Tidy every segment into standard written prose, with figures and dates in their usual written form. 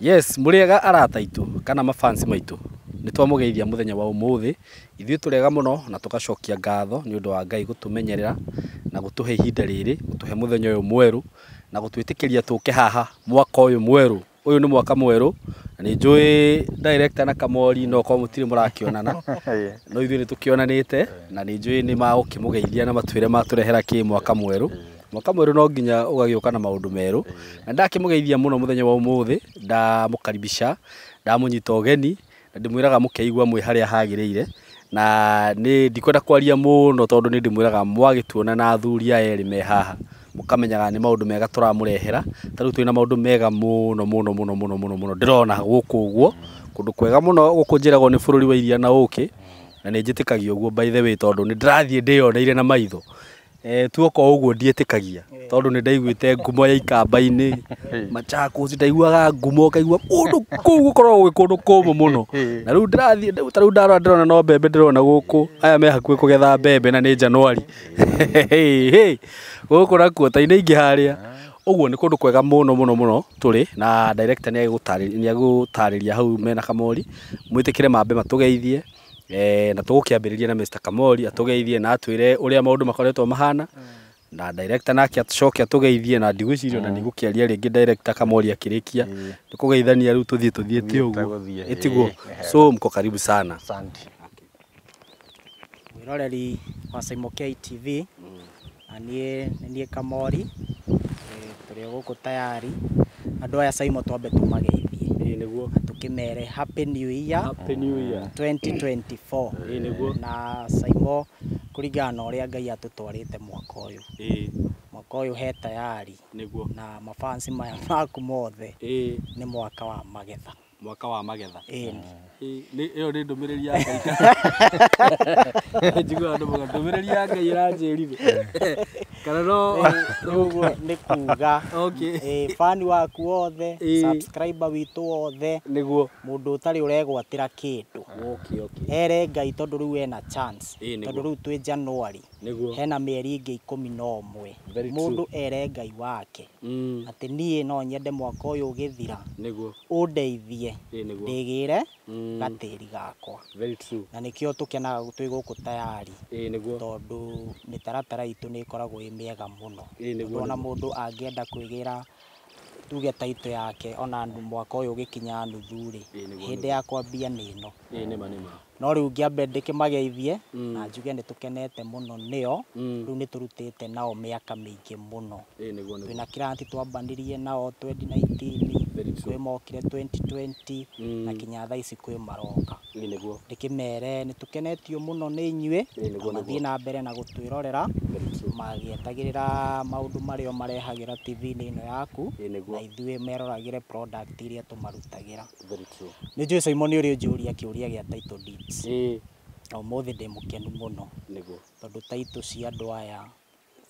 Yes, mũrĩega arata aitũ kana mafans maitũ, nĩ twamũgeithia mũthenya wa ũmũthĩ. Ithuĩ tũrĩega mũno na tũgacokia ngatho nĩ ũndũ wa Ngai gũtũmenyerera na gũtũhe ihinda rĩrĩ, gũtũhe mũthenya ũyũ mwerũ na gũtwĩtĩkĩria tũke haha mwaka ũyũ mwerũ. Ũyũ nĩ mwaka mwerũ na nĩ njũĩ director na Kamori no korwo mũtirĩ mũrakĩonana, no ithuĩ nĩ tũkĩonanĩte na nĩ njũĩ nĩ magũkĩmũgeithia na matwĩre matũrehera kĩ mwaka mwerũ. Mwaka mwerũ no nginya ũgagĩũka na maũndũ merũ, na ndakĩmũgeithia mũno mũthenya wa ũmũthĩ, ndamũkaribisha, ndamũnyita ũgeni na ndĩmwĩraga mũkeigua mwĩ harĩa hagĩrĩire. Na nĩ ndikwenda kwaria mũno tondũ nĩ ndĩmwĩraga mwagĩtuona na athuri aya erĩ me haha mũkamenyaga nĩ maũndũ mega tũramũrehera. Ta rĩu twĩna maũndũ mega mũno mũno mũno mũno mũno mũno ndĩrona gũkũ ũguo, kũndũ kwega mũno gũkũ njĩragwo nĩ bũrũri wa iria na ũkĩ, na nĩ njĩtĩkagia ũguo by the way tondũ nĩ ndĩrathiĩ ndĩyoneire na maitho. Tuoka ũguo ndiĩtĩkagia tondũ nĩ ndaiguĩte ngumo ya Ikamba-inĩ, Machakos, ndaiguaga ngumo ngaigua kũndũ kũu gũkoragwo gwĩ kũndũ kũmũ mũno. Na rĩu ndĩrathiĩ, ta rĩu ndarora ndĩrona no mbembe ndĩrona gũkũ, aya me hakuhĩ kũgetha mbembe na nĩ Januari. Gũkũ nakuo ta inĩ ingĩ harĩa. Ũguo nĩ kũndũ kwega mũno mũno mũno tũrĩ na director nĩ egũtarĩria hau mena Kamori, mwĩtĩkĩre mambe matũgeithie. Na tũgũkĩambĩrĩria na Mr. Kamori atũgeithie na atwĩre ũrĩa maũndũ makoretwo mahana, na director nake acoke atũgeithie, na ndigwĩciria ona ndigũkĩaria rĩngĩ director Kamori akĩrĩkia nĩ kũgeithania rĩu tũthiĩ tũthiĩte ũguo ĩtiguo. So mko karibu sana. Asante. Mwĩroreri wa Saimo K TV, na niĩ nĩ niĩ Kamori, tũrĩ o gũkũ tayari. Andũ aya Saimo twambe tũmageithie. Ĩĩ nĩguo. Na tũkĩmere Happy New Year. Happy New Year 2024. Ĩĩ nĩguo. Na Saimo kũringana na ũrĩa Ngai atũtwarĩte mwaka ũyũ. Ĩĩ. Mwaka ũyũ he tayari. Nĩguo. Na mafansi maya maku mothe. Ĩĩ. Nĩ mwaka wa magetha. Mwaka wa magetha. Ĩĩ. Ĩyo nĩ ndũmĩrĩri ya Ngai. Njiguaga andũ mauga ndũmĩrĩri ya Ngai ĩranjĩrire. Kana no ũguo nĩ kuga. Okay. Fan waku wothe, subscriber witũ wothe, nĩguo mũndũ ũtarĩ ũregwatĩra kĩndũ. Okay, okay. Ere Ngai tondũ rĩu ena chance. Nĩguo. Tondũ rĩu twĩ January. Nĩguo. Hena mĩeri ĩngĩ 11. Very true. Mũndũ ere Ngai wake. Atĩ niĩ no nyende mwaka ũyũ ũgĩthira. Nĩguo. Ũndeithie. Nĩguo. Ndĩgĩre gatĩri gakwa. Very true. Na nĩkĩo tũkenaga twĩ gũkũ tayari. Nĩguo. Tondũ mĩtaratara itũ nĩ ĩkoragwo ĩ mĩega mũno. Nĩguo. Ona mũndũ angĩenda kwĩgĩra tuge title yake ona mwaka ũyũ ũgĩkinya nuthu rĩ, hĩndĩ ya kwambia nĩ ĩno. Nĩma nĩma. No rĩu ngĩambe ndĩkĩmageithie na njuge nĩ tũkenete mũno nĩo. Rĩu nĩ tũrutĩte nao mĩaka mĩingĩ mũno. Nĩguo nĩguo. Twĩna client twambanirie nao 2019, Very true. kwĩ mokire 2020 na kinya thaa ici kwĩ maroka. Nĩguo. Ndĩkĩmere nĩ tũkenetio mũno nĩ inyuĩ, Nĩguo, na mathiĩ na mbere na gũtwĩrorera, Very true. magĩetagĩrĩra maũndũ marĩa marehagĩra TV-inĩ ĩno yaku, Nĩguo. na ithuĩ meroragĩre product iria tũmarutagĩra. Very true. Nĩ njũĩ Simon nĩ ũrĩ ũnjũria kĩũria gĩa title deeds. Na ũmũthĩ ndĩ mũkenu mũno. Nĩguo. Tondũ title cia andũ aya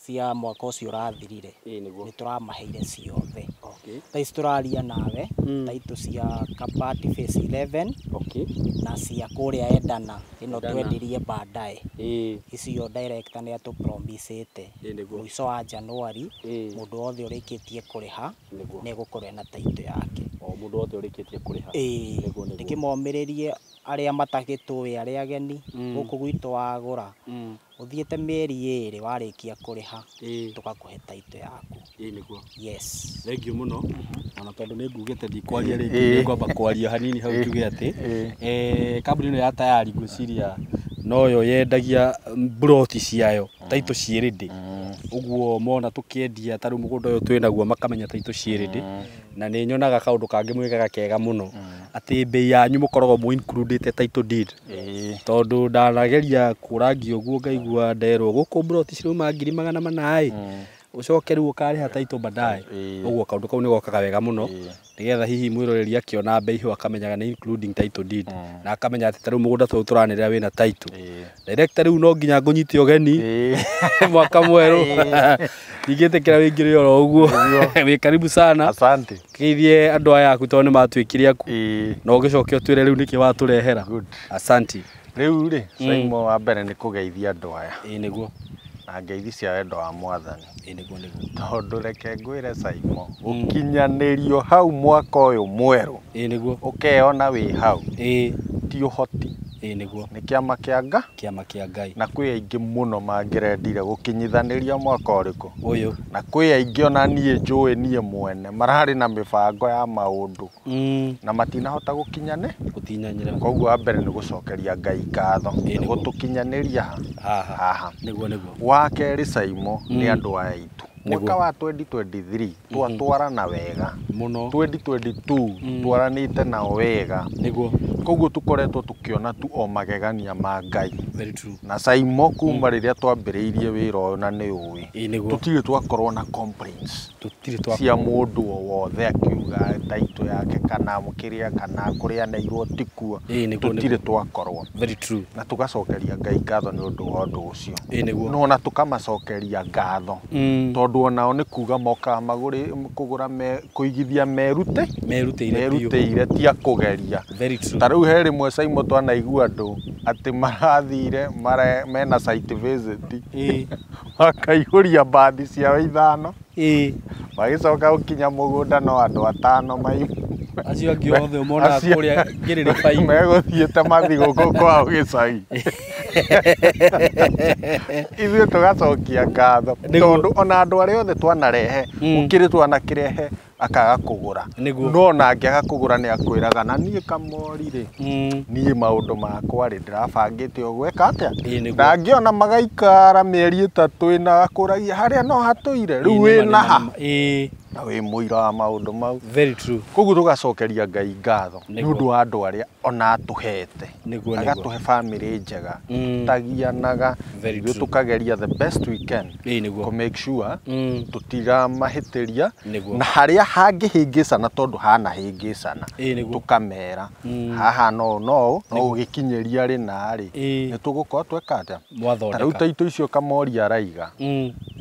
cia mwaka ũcio ũrathirire, Nĩguo. nĩ tũramaheire ciothe. Okay. Thaa ici tũraria nawe, title cia Kabati Phase 11, Okay. na cia kũrĩa Edana, ĩno Edana. twendirie baadaye. Icio director nĩ atũpromisĩte. Nĩguo. Mũico wa January, mũndũ wothe ũrĩkĩtie kũrĩha, Nĩguo. nĩ egũkorwo ena title yake. O mũndũ wothe ũrĩkĩtie kũrĩha. Nĩguo, nĩguo. Ndĩkĩmomĩrĩrie arĩa matagĩtũĩ arĩa ageni, gũkũ gwitũ wagũra, ũthiĩte mĩeri ĩrĩ warĩkia kũrĩha, tũgakũhe title yaku. Nĩguo. Yes. Thank you mũno. Ona tondũ nĩ ngugĩte ndikwaria rĩngĩ, nĩngwamba kwaria hanini hau njuge atĩ, kambuni ĩno ya Tayari ngwĩciria noyo yendagia mburoti ciayo title ciĩ ready. Ũguo mona tũkĩendia ta rĩu mũgũnda ũyũ twĩnaguo makamenya title ciĩ ready. Na nĩ nyonaga kaũndũ kangĩ mwĩkaga kega mũno, atĩ mbei yanyu mũkoragwo mũ include title deed. Tondũ ndanageria kũrangia ũguo ngaigua nderwo gũkũ mburoti cirauma 400,000 ĩ, ũcoke rĩu ũkarĩha title baadaye. Ũguo kaũndũ kau nĩ gokaga wega mũno, nĩgetha hihi mwĩroreri akĩona mbei ĩyo akamenyaga nĩ including title deed, na akamenya atĩ ta rĩu mũgũnda tũyũ tũranĩrĩra wĩna title. Director rĩu no nginya ngũnyite ũgeni mwaka mwerũ. Ndingĩtĩkĩra wĩingĩre oro ũguo. Wĩ karibu sana. Asante. Geithie andũ aya aku tondũ nĩ matuĩkire aku. Na ũgĩcoke ũtwĩre rĩu nĩkĩ watũrehera. Good. Asante. Rĩu rĩ, Saimo wa mbere nĩ kũgeithia andũ aya. Ĩĩ nĩguo. Na ngeithi cia wendo wa Mwathani. Ĩĩ nĩguo nĩguo. Tondũ reke ngwĩre Saimo, gũkinyanĩrio hau mwaka ũyũ mwerũ. Ĩĩ nĩguo. Ũkeyona wĩ hau. Ĩĩ. Ti ũhoti. Ĩĩ nĩguo. Nĩ kĩama kĩa Ngai. Kĩama kĩa Ngai. Na kwĩ aingĩ mũno mangĩrendire gũkinyithanĩria mwaka ũrĩkũ? Ũyũ. Na kwĩ aingĩ ona niĩ njũĩ niĩ mwene mararĩ na mĩbango ya maũndũ. Na matinahota gũkinyane. Gũtinyanĩra. Koguo wa mbere nĩ gũcokeria Ngai ngatho. Ĩĩ nĩguo. Gũtũkinyanĩria haha. Haha. Nĩguo nĩguo. Wa kerĩ Saimo nĩ andũ aya aitũ. Nĩguo. Mwaka wa 2023 twatwarana wega. Mũno. 2022 twaranĩte nao wega. Nĩguo. Koguo tũkoretwo tũkĩona tu o magegania ma Ngai. Very true. Na Saimo kuma rĩrĩa twambĩrĩirie wĩra ũyũ na nĩ ũĩ. Ĩĩ nĩguo. Tũtirĩ twakorwo na complaints. Tũtirĩ twakorwo. Cia mũndũ o wothe akiuga taitũ yake kana kĩrĩa kana kũrĩa aneirwo tikuo. Ĩĩ nĩguo. Tũtirĩ twakorwo. Very true. Na tũgacokeria Ngai ngatho nĩ ũndũ wa ũndũ ũcio. Ĩĩ nĩguo. No ona tũkamacokeria ngatho. Tondũ onao nĩ kuga mokaga magũrĩ kũgũra kũigithia merute. Merutĩire biũ. Merutĩire ti a kũgeria. Very true. Ta rĩu he rĩmwe Saimo twanaigua andũ atĩ marathire mena site visit. Ĩĩ. Makaihũria mbathi ciao ithano. Ĩĩ. Magĩcoka gũkinya mũgũnda no andũ atano mai. Acio angĩ othe monaga kũrĩa ngĩrĩrĩba-inĩ. Megũthiĩte mathigũkũ kwao gĩcagi. Ithuĩ tũgacokia ngatho. Tondũ ona andũ arĩa othe twanarehe, gũkĩrĩ twanakĩrehe akaga kũgũra. Nĩguo. No ona angĩaga kũgũra nĩ akwĩraga na niĩ Kamori rĩ, niĩ maũndũ makwa rĩ ndĩrabangĩte o gwĩka atĩa? Ĩĩ nĩguo. Na angĩona magaikara mĩeri ĩtatũ ĩna akũragia harĩa no hatũire, rĩu wĩna ha? Ĩĩ. Na wĩ mũira wa maũndũ mau. Very true. Koguo tũgacokeria Ngai ngatho nĩ Nĩguo. ũndũ wa andũ arĩa ona atũhete. Nĩguo, nĩguo. Agatũhe bamĩrĩ njega. Tũtagianaga. Very Ithuĩ true. tũkageria the best we can. Ĩĩ nĩguo. Kũ make sure tũtiramahĩtĩria. Nĩguo. Na harĩa hangĩhĩngĩcana tondũ hanahĩngĩcana. Ĩĩ nĩguo. Tũkamera. Haha no no no ũgĩkinyĩria rĩ na rĩ. Ĩĩ. Nĩ tũgũkorwo tweka atĩa? Mwathondeka. Ta rĩu taitũ icio Kamori araiga.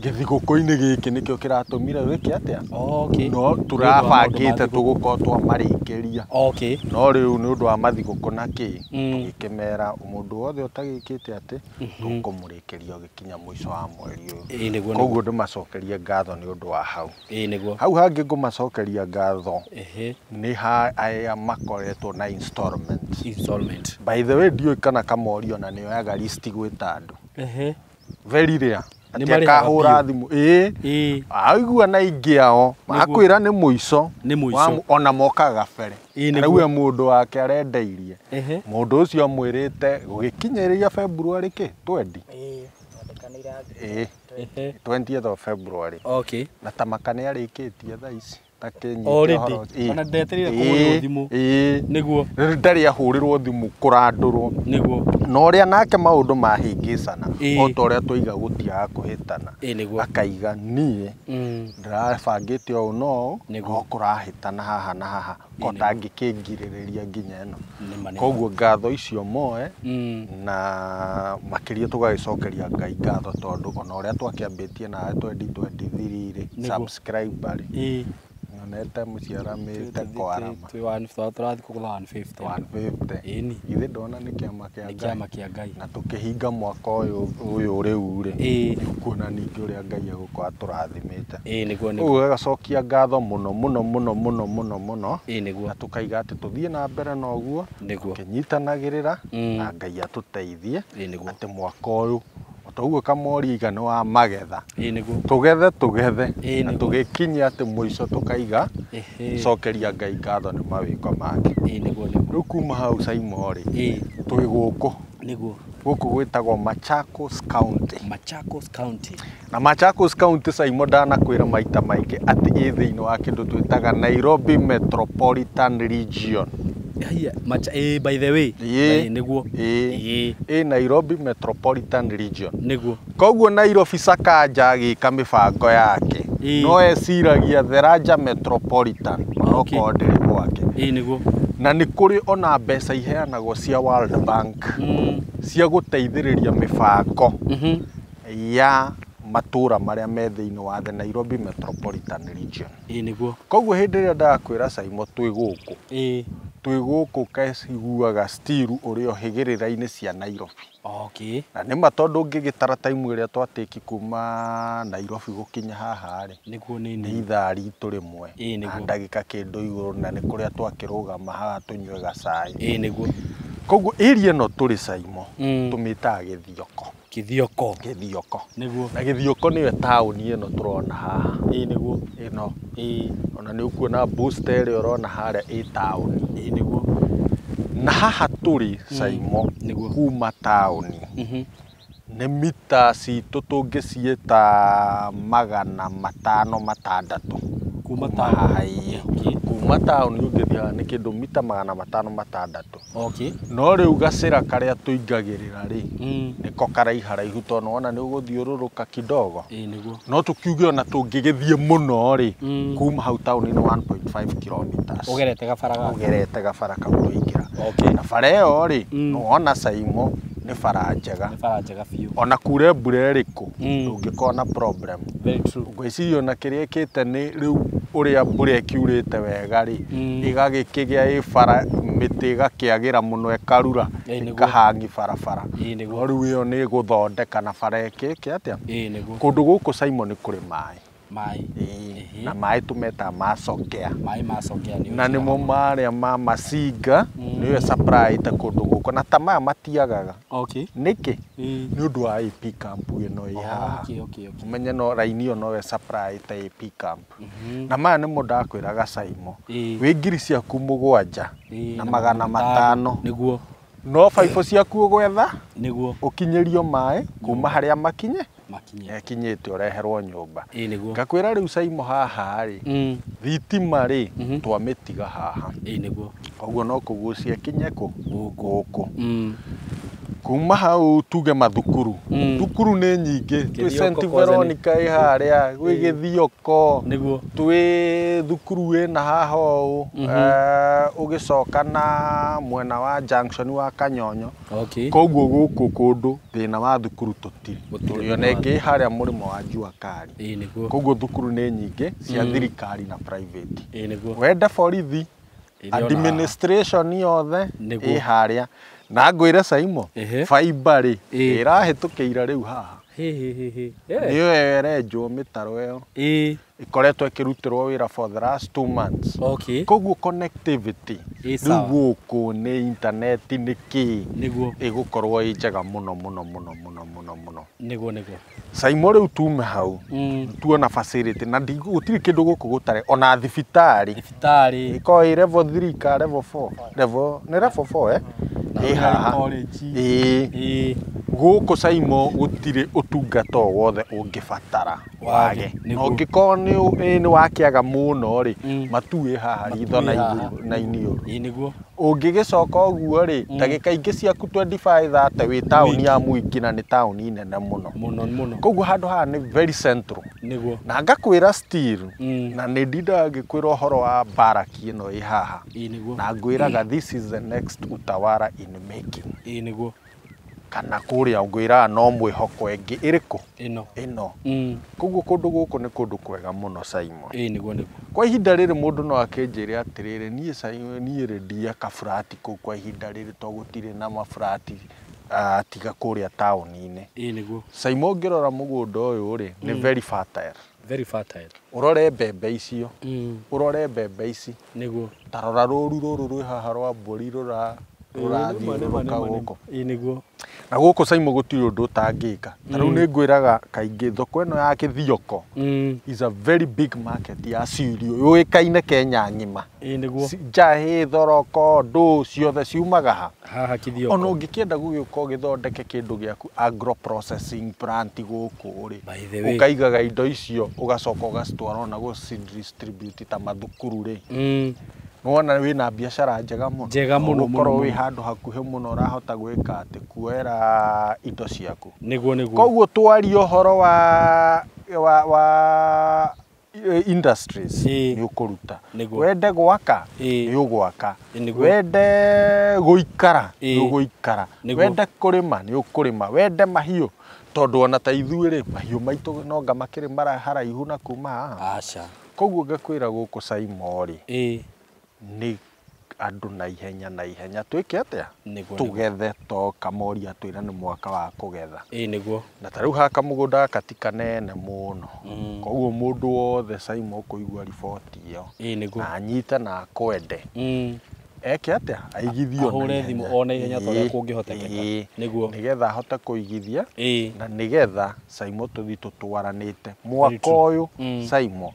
Gĩthigũkũ-inĩ gĩkĩ nĩkĩo kĩratũmire wĩke atĩa? Okay. No tũrabangĩte tũgũkorwo twamarĩkĩria. Okay. No rĩu nĩ ũndũ wa mathigũkũ na kĩ, tũgĩkĩmera mũndũ wothe ũtagĩkĩte atĩ tũkũmũrĩkĩria ũgĩkinya mũico wa mweri ũyũ. Ĩĩ nĩguo. Koguo ndĩmacokerie ngatho nĩ ũndũ wa hau. Ĩĩ nĩguo. Hau hangĩ ngũmacokeria ngatho Ehe. nĩ ha aya makoretwo na installment. Installment. By the way ndiũĩ kana Kamori ona nĩoyaga list gwĩta andũ. Ehe. Very rare. Nĩ Atĩ marĩhaga akahũra biũ. thimũ. Ĩĩ. Ĩĩ. Aigua na aingĩ ao makwĩra nĩ mũico. Nĩ mũico. Ona mokaga kabere. Ĩĩ nĩguo. Rĩu we mũndũ wake arendeirie. Ehe. Mũndũ ũcio amwĩrĩte gũgĩkinyĩrĩria February kĩ? 20. Ĩĩ. Twandĩkanĩire Ĩĩ. Ehe. 20th of February. Okay. Na ta maka nĩ arĩkĩtie thaa ici. Takĩnyite Already. ũhoro ũcio. Ona ndetereire kũhũrĩrwo thimũ. Ĩĩ. Nĩguo. Rĩu ndarĩ ahũrĩrwo thimũ kũrandũrwo. Nĩguo. Na ũrĩa nake maũndũ mahĩngĩcana Ĩĩ. o ta ũrĩa twaiga gũtiaga kũhĩtana. Ĩĩ nĩguo. Akaiga niĩ ndĩrabangĩte ũũ no ũũ, Nĩguo. no kũrahĩtana haha na haha ko tangĩkĩngirĩrĩria nginya ĩno. Nĩma, nĩma. Koguo ngatho icio moe na makĩria tũgagĩcokeria Ngai ngatho tondũ ona ũrĩa twakĩambĩtie nawe 2023 rĩ, Nĩguo. subscriber rĩ, Ĩĩ. nyonete mũciaramĩte kwarama. Twĩ tũrathiĩ kũgũra 150. 150. Ĩni. Githĩ ndona nĩ kĩama kĩa Nĩ Ngai. kĩama kĩa Ngai. Na tũkĩhinga mwaka ũyũ ũyũ rĩu rĩ, Ĩĩ. nĩ ũkuona ningĩ ũrĩa Ngai egũkorwo atũrathimĩte. Ĩĩ nĩguo nĩguo. Ũguo gagacokia ngatho mũno mũno mũno mũno mũno mũno. Ĩĩ nĩguo. Na tũkaiga atĩ tũthiĩ na mbere na ũguo. Nĩguo. Tũkĩnyitanagĩrĩra na Ngai atũteithie. Ĩĩ nĩguo. Atĩ mwaka ũyũ o ta ũguo Kamori aiga nĩ wa magetha. Ĩĩ nĩguo. Tũgethe tũgethe. Ĩĩ Na nĩguo. tũgĩkinyia atĩ mũico tũkaiga Ehe. cokeria Ngai ngatho nĩ mawĩko make. Ĩĩ nĩguo nĩguo. Rĩu kuma hau Saimo rĩ, Ĩĩ. twĩ gũkũ. Nĩguo. Gũkũ gwĩtagwo Machakos County. Machakos County. Na Machakos County Saimo ndanakwĩra maita maingĩ atĩ ĩ thĩinĩ wa kĩndũ twĩtaga Nairobi Metropolitan Region. Haiya, by the way. Ĩĩ. Ĩĩ nĩguo. Ĩĩ. Ĩĩ. Ĩ Nairobi Metropolitan Region. Nĩguo. Koguo Nairobi Sakaja agĩka mĩbango yake Ĩĩ. no eciragia the larger metropolitan Okay. onokorwo ndĩrĩ gwake. Ĩĩ nĩguo. Na nĩ kũrĩ ona mbeca iheanagwo cia World Bank cia gũteithĩrĩria mĩbango ya matũra marĩa me thĩinĩ wa the Nairobi Metropolitan Region. Ĩĩ nĩguo. Koguo hĩndĩ ĩrĩa ndakwĩra Saimo twĩ gũkũ Ĩĩ. Twĩ gũkũ keciguaga still ũrĩ o hĩgĩrĩra-inĩ cia Nairobi. Okay. Na nĩma tondũ ũngĩgĩtara time ĩrĩa twatĩki kuma Nairobi gũkinya haha rĩ, Nĩguo nĩ nĩ ithaa ritũ rĩmwe Ĩĩ, na nĩguo. ndagĩka kĩndũ igũrũ, na nĩ kũrĩa twakĩrũgama haha tũnyue gacai. Ĩĩ nĩguo. Koguo area ĩno tũrĩ Saimo Mm. tũmĩtaga Gĩthioko. Gĩthioko. Gĩthioko. Nĩguo. Na Gĩthioko nĩyo taũni ĩno tũrona haha. Ĩĩ nĩguo. Ĩno. Ĩĩ. Ona nĩ ũkuona booster ĩrĩa ũrona harĩa ĩ taũni. Ĩĩ nĩguo. Na haha tũrĩ Saimo Nĩguo. kuma taũni Mhm. nĩ mita citũ tũngĩciĩta 506 Kuma haha taũni. ĩĩ. Okay. Kuma taũni ũngĩthiĩ haha nĩ kĩndũ mita 506. Okay. No rĩu gacĩra karĩa tũingagĩrĩra rĩ, Mm. nĩko karaiharaihu tondũ wona nĩ ũgũthiũrũrũka kidogo. Ĩĩ nĩguo. No tũkiuge ona tũngĩgĩthiĩ mũno rĩ, Mm. kuma hau taũni nĩ 1.5 kilometers. Ũgerete gabara gaka. Ũgerete gabara kau twaingĩra. Okay. Na bara ĩyo rĩ, Mm. nĩwona Saimo nĩ bara njega. Nĩ bara njega biũ. Ona kure mbura ĩrĩkũ, Mm. ndũngĩkorwo na problem. Very true. Ngwĩciria ona kĩrĩa ĩkĩte nĩ rĩu ũrĩa mbura ĩkiurĩte wega rĩ, Mm. ĩgagĩkĩgĩa ĩ bara, mĩtĩ ĩgakĩagĩra mũno ĩkarura, Ĩĩ, nĩguo. ĩkahangi barabara. Ĩĩ nĩguo. No rĩu ĩyo nĩ ĩgũthondeka na bara ĩkĩke atĩa? Ĩĩ nĩguo. Kũndũ gũkũ Saimo nĩ kũrĩ maĩ. Maĩ. Ĩĩ. Ĩhĩ. Na maĩ tũmetaga macokea. Maĩ macokea nĩ Na nĩmo marĩa ma Masinga, Mm. nĩyo supply-ĩte kũndũ gũkũ. Na ta maya matiagaga. Okay. Nĩkĩ? Ĩĩ. Nĩ ũndũ wa AP camp ĩno ĩ haha. Okay, okay, okay. Ũmenye no raini ĩyo noyo supply-ĩte AP camp. Mhm. Na maya nĩmo ndakwĩraga Saimo. Ĩĩ. Wĩ ngiri ciaku 7 Ĩĩ, na 500. Nĩguo. No baibũ ciaku ũgwetha, Nĩguo. ũkinyĩrio maĩ kuma harĩa makinye, Makinye. ekinyĩte ũreherwo nyũmba. Ĩĩ nĩguo. Ngakwĩra rĩu Saimo haha rĩ, Mm. thitima rĩ, Mhm. twamĩtiga haha. Ĩĩ nĩguo. Koguo no kũgucia ĩkinye kũ? Gũkũ. Mm. Kuma hau tuge mathukuru. Mm. Thukuru nĩ nyingĩ. Twĩ Gĩthioko St kwanza nĩ- Veronica ĩ harĩa, gwĩ Gĩthioko. Nĩguo. Twĩ thukuru ĩna haha ũũ, Mhm. ũgĩcoka na mwena wa junction wa Kanyonyo. Okay. Koguo gũkũ kũndũ thĩna wa thukuru tũtirĩ. Gũtirĩ Tũrĩ ona thĩna wa ĩngĩ ĩ harĩa mũrĩmo wa Jua Kali. Ĩĩ nĩguo. Koguo thukuru nĩ nyingĩ cia Mm. thirikari na private. Ĩĩ nĩguo. Wende borithi, Ĩrĩ ona haha. administration yothe Nĩguo. ĩ harĩa. Na ngwĩre Saimo, Ehe. fiber rĩ, Ĩĩ. ĩrahĩtũkĩire rĩu haha. Hĩ hĩ hĩ hĩ. Eh. Nĩyo ĩrenjwo mĩtaro ĩyo. Ĩĩ. Ĩkoretwo ĩkĩrutĩrwo wĩra for the last 2 months. Okay. Koguo connectivity Ĩ rĩu sawa. gũkũ nĩ internet nĩ kĩ Nĩguo. ĩgũkorwo ĩ njega mũno mũno mũno mũno mũno mũno. Nĩguo nĩguo. Saimo rĩu tume hau Mm. tuona facility na gũtirĩ kĩndũ gũkũ gũtarĩ ona thibitarĩ Thibitarĩ. ĩkorwo ĩ level 3 ka level 4 level nĩ level 4 eh Na ĩ haha college. ĩĩ Ĩĩ. gũkũ Saimo gũtirĩ ũtungata o wothe ũngĩbatara Wage, wage na nĩguo. ũngĩkorwo nĩ wakĩaga mũno rĩ Mm. matu ĩ haha Matu ritho ĩ na haha. igũrũ na iniũrũ. Ĩĩ nĩguo. Ũngĩgĩcoka ũguo rĩ, Mm. ndagĩka ingĩ ciaku 25 30 wĩ taũni ya Mwingi na nĩ taũni nene mũno. Mũno mũno. Koguo handũ haha nĩ very central. Nĩguo. Na ngakwĩra still, Mm. na nĩ ndindaga ngĩkwĩra ũhoro wa mbaraki ĩno ĩ haha. Ĩĩ nĩguo. Na ngwĩraga this is the next Utawala in making. Ĩĩ nĩguo. Kana kũrĩa ngwĩraga no mwĩhoko ĩngĩ ĩrĩkũ? Ĩno. Ĩno. Mm. Koguo kũndũ gũkũ nĩ kũndũ kwega mũno Saimo. Ĩĩ nĩguo nĩguo. Kwa ihinda rĩrĩ mũndũ no akĩnjĩre atĩrĩrĩ, niĩ Saimo niĩ rĩ ndiaka burati kũu kwa ihinda rĩrĩ tondũ gũtirĩ na maburati tiga kũrĩa taũni-inĩ. Ĩĩ nĩguo. Saimo ũngĩrora mũgũnda ũyũ rĩ, nĩ very fertile. Very fertile. Ũrore mbembe icio, Mm. ũrore mbembe ici, Nĩguo. ta rora rũru rũrũ rwĩ haha rwa mbũri rũrathiũrũrũka gũkũ. Ĩĩ nĩguo. Na gũkũ Saimo gũtirĩ ũndũ ũtangĩka. Ta rĩu nĩ ngwĩraga kaingĩ thoko ĩno ya Gĩthioko Mm. is a very big market ya cirio yũĩkaine Kenya ng'ima. Ĩĩ nĩguo. Njahĩ, thoroko, ndũ ciothe ciumaga ha. Haha Gĩthioko. Ona ũngĩkĩenda gũgĩũka ũgĩthondeke kĩndũ gĩaku agro processing plant gũkũ rĩ, By the way. ũkaigaga indo icio ũgacoka ũgacitwara ona gũci distribute ta mathukuru rĩ, Mm. nĩwona wĩna biacara njega mũno. Njega mũno, Ũgũkorwo mũno, wĩ mũno. handũ hakuhĩ mũno ũrahota gwĩka atĩ kuoera indo ciaku. Nĩguo nĩguo. Koguo twarie ũhoro wa industries Ĩĩ. nĩ ũkũruta. Nĩguo. Wende gwaka Ĩĩ. nĩ ũgwaka. Ĩĩ nĩguo. Wende gũikara nĩ Ĩĩ. ũgũikara. Nĩguo. Wende kũrĩma nĩ ũkũrĩma. Wende mahiũ tondũ ona ta ithuĩ rĩ mahiũ maitũ no anga makĩrĩ haraihu na kuma haha. Aca. Koguo ngakwĩra gũkũ Saimo rĩ Ĩĩ. nĩ andũ na ihenya twĩke atĩa tũgethe to Kamori atwĩra nĩ mwaka wa kũgetha. Ĩĩ nĩguo. Na ta rĩu haka mũgũnda gaka ti kanene mũno, koguo mũndũ wothe Saimo ũkũigua riboti ĩyo. Ĩĩ nĩguo. Na anyite na akwende. Eke atĩa aigithio ahũre thimũ o na ihenya ta ũrĩa kũngĩhotekeka. Nĩguo. Nĩgetha ahote kũigithia na nĩgetha Saimo tũthiĩ tũtwaranĩte mwaka ũyũ. Saimo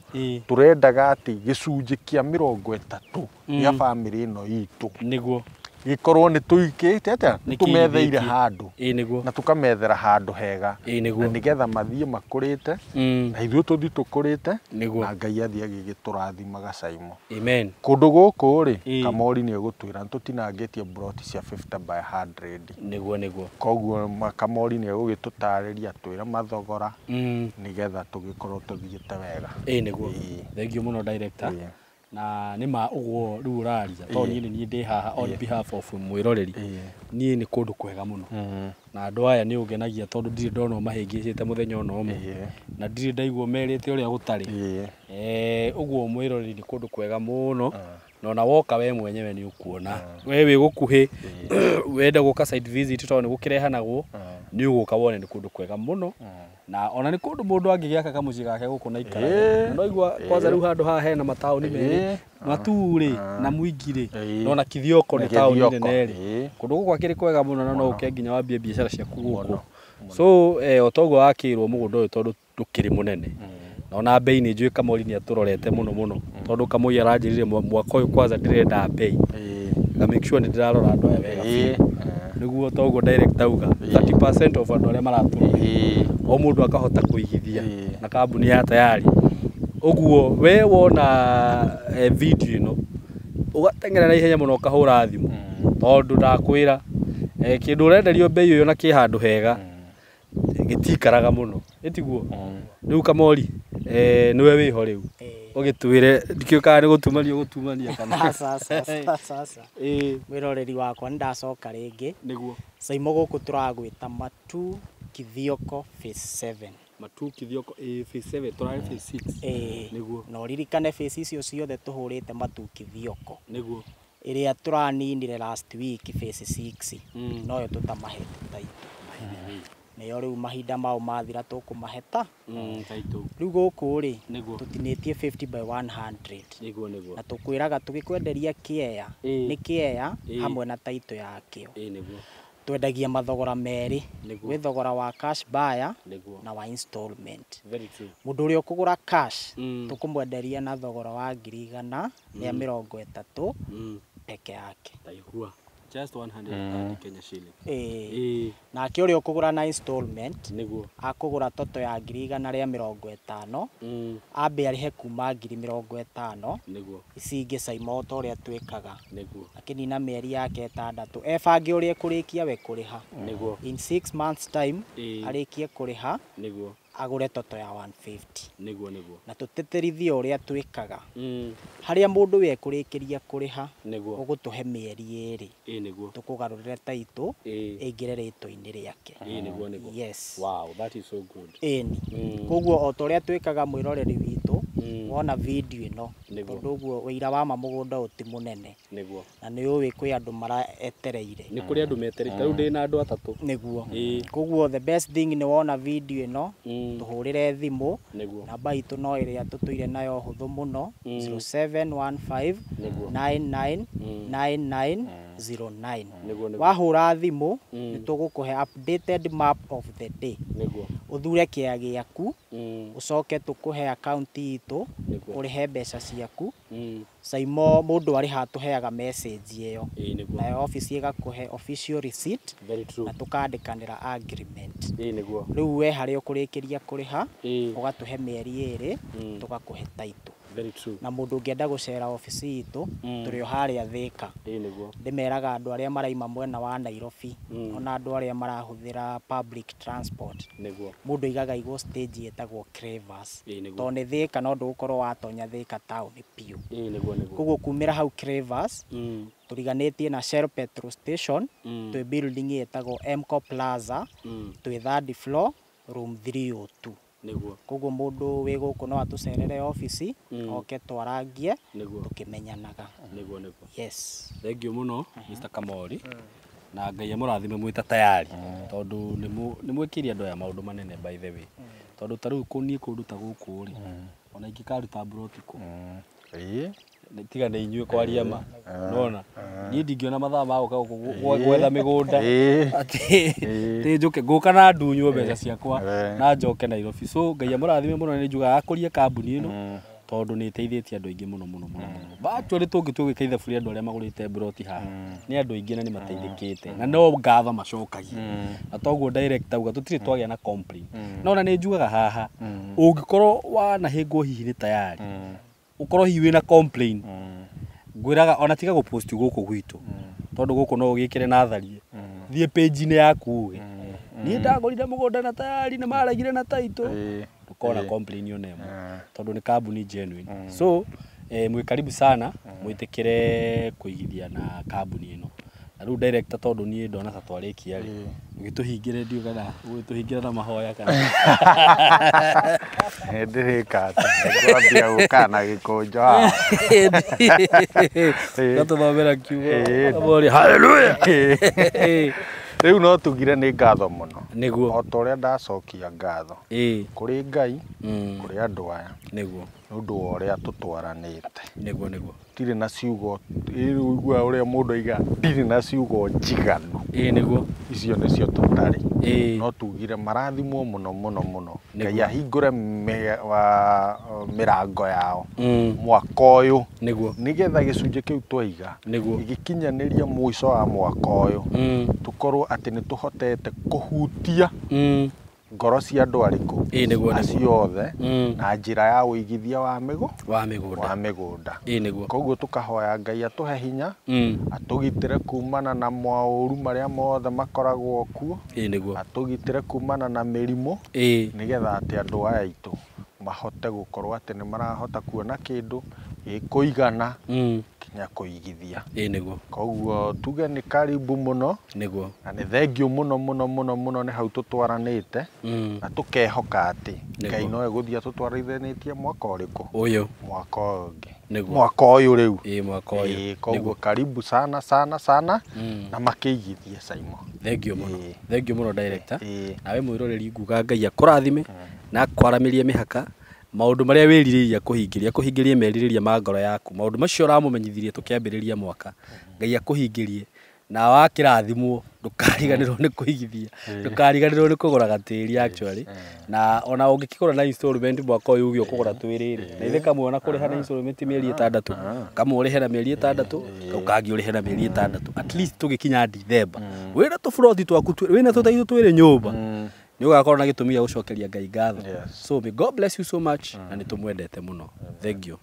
tũrendaga atĩ gĩcunjĩ kĩa 30 gĩa bamĩrĩ ĩno itũ nĩguo gĩkorwo nĩ tũikĩte atĩa tũmetheire handũ. Ĩĩ nĩguo. Na tũkamethera handũ hega. Ĩĩ nĩguo. Na nĩgetha mathiĩ makũrĩte na ithuĩ tũthiĩ tũkũrĩte nĩguo na Ngai athiĩ agĩgĩtũrathimaga Saimo. Amen. Kũndũ gũkũ rĩ Kamori nĩ egũtwĩra tũtinangĩtie broti cia 50 by 100. Nĩguo nĩguo. Koguo Kamori nĩ egũgĩtũtarĩria atwĩre mathogora nĩgetha tũgĩkorwo tũthiĩte wega. Ĩĩ nĩguo. Thank you mũno director. Na nĩ ma ũguo rĩu ũraria tondũ niĩ nĩ niĩ ndĩ haha on behalf of mwĩroreri. Niĩ nĩ kũndũ kwega mũno na andũ aya nĩ ũngenagia tondũ ndirĩ ndona mahĩngĩcĩte mũthenya ona ũmwe na ndirĩ ndaigua merĩte ũrĩa gũtarĩ. Ũguo mwĩroreri nĩ kũndũ kwega mũno na ona woka we mwenyewe nĩ ũkuona we wĩ gũkuhĩ wenda gũka site visit tondũ nĩ gũkĩrehanagwo nĩ ũgũka wone nĩ kũndũ kwega mũno na ona nĩ kũndũ mũndũ angĩgĩaka kamũciĩ gake gũkũ na ikara. No igua kwanza rĩu handũ haha hena mataũni merĩ Matuu rĩ na Mwingi rĩ na ona Kithioko nĩ taũni nene rĩ kũndũ gũkũ akĩrĩ kwega mũno na no ũke nginya wambie biacara ciaku gũkũ. So o toguo wakĩrwo mũgũnda ũyũ tondũ ndũkĩrĩ mũnene na ona bei nĩ njũĩ Kamori nĩ atũrorete mũno mũno tondũ Kamoi aranjĩrire mwaka ũyũ kwanza ndĩrenda bei nga make sure nĩ ndĩrarora andũ aya wega biũ nĩguo toguo director auga 30% of andũ arĩa maratũrora o mũndũ akahota kũigithia na kambuni ya Tayari. Ũguo we wona video ĩno ũgateng'era na ihenya mũno ũkahũra thimũ tondũ ndakwĩra kĩndũ ũrenderio bei ũyũ na kĩ handũ hega gĩtikaraga mũno ĩtiguo. Rĩu Kamori nĩwe wĩho rĩu ũgĩtwĩre ndikĩũĩ kana nĩ gũtumania ũgũtumania kana Sasa mwĩroreri wakwa nĩ ndacoka rĩngĩ. Nĩguo. Saimo gũkũ tũragwĩta Matuu Kithioko phase 7. Matuu Kithioko phase 7 tũrarĩ phase 6. Nĩguo. Na ũririkane phase icio ciothe tũhũrĩte Matuu Kithioko. Nĩguo. Ĩrĩa tũraninire last week phase 6 noyo tũtamahete taitũ. Nĩyo rĩu mahinda mao mathira tũkũmaheta taitũ. Rĩu gũkũ rĩ tũtinĩtie 50 by 100. Nĩguo nĩguo. Na tũkwĩraga tũgĩkwenderia kĩea nĩ kĩea hamwe na taitũ yakĩo. Ĩĩ nĩguo. Twendagia mathogora merĩ, gwĩ thogora wa cash buyer na wa installment. Very true. Mũndũ ũrĩa ũkũgũra cash tũkũmwenderia na thogora wa 130,000 peke yake. Taigua. Just 130 Kenya shilling. Nake ũrĩa ũkũgũra na installment nĩguo akũgũra toto ya 150,000 ambe arĩhe kuma 50,000 nĩguo ici ingĩ Saimo ta ũrĩa twĩkaga nĩguo akĩnina mĩeri yake 6 ebange ũrĩa ekũrĩkia we kũrĩha nĩguo in 6 months time arĩkie kũrĩha nĩguo agũre toto ya 150 nĩguo nĩguo. Na tũtĩtĩrithie ũrĩa twĩkaga harĩa mũndũ we ekũrĩkĩria kũrĩha nĩguo ũgũtũhe mĩeri 2 ĩĩ nĩguo tũkũgarũrĩre taitũ ĩingĩre rĩtwa-inĩ rĩake. Ĩĩ nĩguo nĩguo. Yes. Wow, that is so good. Ĩni. Koguo o ta ũrĩa twĩkaga mwĩroreri witũ wona video ĩno tondũ ũguo ũira wa ma mũgũnda ũyũ ti mũnene nĩguo na nĩ ũĩ kwĩ andũ maraetereire. Nĩ kũrĩ andũ metereire rĩu ndĩ na andũ 3 nĩguo. Koguo the best thing nĩ wona video ĩno tũhũrĩre thimũ namba itũ no ĩrĩa tũtũire nayo hũthũ mũno 0715 99 99 09. Wahũra thimũ nĩ tũgũkũhe updated map of the day nĩguo ũthure kĩea gĩaku ũcoke tũkũhe akaunti itũ ũrĩhe mbeca ciaku. Saimo mũndũ arĩha tũheaga message ĩyo nayo office ĩgakũhe official receipt na tũkandĩkanĩra agreement. Nĩguo. Rĩu we harĩa ũkũrĩkĩria kũrĩha ũgatũhe mĩeri 2 tũgakũhe taitũ. Very true. Na mũndũ ũngĩenda gũcera obici itũ tũrĩ o harĩa Thĩka. Nĩguo. Ndĩmeraga andũ arĩa maraima mwena wa Nairobi ona andũ arĩa marahũthĩra public transport nĩguo mũndũ aigaga igwo stage ĩtagwo Cravers tondũ nĩ Thĩka no ndũgũkorwo watonya Thĩka taũni biũ. Nĩguo nĩguo. Koguo kumĩra hau Cravers tũriganĩtie na Shell petrol station twĩ building ĩtagwo Mco Plaza twĩ third floor room 302. Nĩguo. Koguo mũndũ wĩ gũkũ no atũcerere obici, oke twarangie, tũkĩmenyanaga. Nĩguo nĩguo. Yes. Thank you mũno Mr. Kamori. Na Ngai amũrathime mwĩ ta tayari tondũ nĩ mwĩkĩire andũ aya maũndũ manene by the way. Tondũ ta rĩu niĩ kũndũ ta gũkũ rĩ, ona ingĩkaruta mburoti kũ tiga nĩ inyuĩ kwaria ma nona niĩ ndingĩona mathaa ma gũka gũkũ gwetha mĩgũnda atĩ njũke ngũka na ndunywo mbeca ciakwa na njoke Nairobi. So Ngai amũrathime mũno, nĩ njugaga akũrie kambuni ĩno tondũ nĩ ĩteithĩtie andũ aingĩ mũno mũno mũno mũno. Actually tũngĩtua gwĩka ithabu rĩa andũ arĩa magũrĩte mburoti haha nĩ andũ aingĩ na nĩ mateithĩkĩte na no ngatho macokagia, na toguo director auga tũtirĩ twagĩa na complaint. No ona nĩ njugaga haha ũngĩkorwo wanahĩngwo hihi nĩ tayari ũkorwo hihi wĩna complaint, ngwĩraga ona tiga gũpost gũkũ gwitũ tondũ gũkũ no ũgĩkĩre na tharie, thiĩ page-inĩ yaku uge niĩ ndagũrire mũgũnda na tayari nĩ maregire na title, ndũkona complain ona ĩmwe tondũ nĩ kambuni genuine. So mwĩ karibu sana mwĩtĩkĩre kũigithia na kambuni ĩno. Na rĩu director, tondũ niĩ ndona ta twarĩkia rĩ, ũgĩtũhingĩre, ndiũ kana ũgĩtũhingĩre na mahoya kana Ndĩrĩka atĩ ngwambia gũka na gĩkũnjo haha. Gatũthomera kiugo Kamori, hallelujah. Rĩu no tugire nĩ ngatho mũno. Nĩguo. O ta ũrĩa ndacokia ngatho kũrĩ Ngai, kũrĩ andũ aya, Nĩguo. nĩ ũndũ wa ũrĩa tũtwaranĩte. Nĩguo nĩguo. Ndirĩ na ciugo, ũiguaga ũrĩa mũndũ aiga ndirĩ na ciugo njiganu. Nĩguo. Icio nĩcio tũtarĩ. No tugire marathimwo mũno mũno mũno. Ngai ahingũre mĩrango yao mwaka ũyũ. Nĩguo. Nĩgetha gĩcunjĩ kĩu twaiga Nĩguo. gĩgĩkinyanĩria mũico wa mwaka ũyũ, tũkorwo atĩ nĩ tũhotete kũhutia ngoro cia andũ arĩkũ Nĩguo. acio othe na njĩra ya ũigithia wa wa mĩgũnda. Wa mĩgũnda. Nĩguo. Koguo tũkahoya Ngai atũhe hinya, atũgitĩre kumana na maũru marĩa mothe makoragwo kuo, Nĩguo. atũgitĩre kumana na mĩrimũ, nĩgetha atĩ andũ aya aitũ mahote gũkorwo atĩ nĩ marahota kuona kĩndũ gĩkũigana kinya kũigithia. Nĩguo. Koguo tuge nĩ karibu mũno. Nĩguo. Na nĩ thengio mũno mũno mũno mũno nĩ hau tũtwaranĩte, na tũkehoka atĩ Ngai no egũthiĩ atũtwarithanĩtie mwaka ũrĩkũ? Ũyũ. Mwaka ũyũ ũngĩ. Nĩguo. Mwaka ũyũ rĩu. Mwaka ũyũ. Koguo karibu sana sana sana na makĩigithie Saimo. Thengio mũno. Thengio mũno director. Nawe mwĩroreri nguga Ngai akũrathime na akwaramĩrie mĩhaka maũndũ marĩa wĩrirĩirie kũhingĩria, kũhingĩrie merirĩria ma ngoro yaku, maũndũ macio ũramũmenyithirie tũkĩambĩrĩria mwaka, Ngai akũhingĩrie na wakĩrathimwo ndũkariganĩrwo nĩ kũigithia, ndũkariganĩrwo nĩ kũgũra gatĩri actually. Na ona ũngĩkĩgũra na installment mwaka ũyũ uge ũkũgũra twĩrĩ rĩ, na ithe kamwe ona kũrĩha na installment mĩeri 6, kamwe ũrĩhe na mĩeri 6, kau kangĩ ũrĩhe na mĩeri 6, at least tũgĩkinya Dithemba wĩna tũburoti twaku, wĩna tũtaitũ twĩrĩ nyũmba, nĩ ũgakorwo na gĩtũmi gĩa gũcokeria Ngai ngatho. So may God bless you so much, na nĩ tũmwendete mũno. Thank you.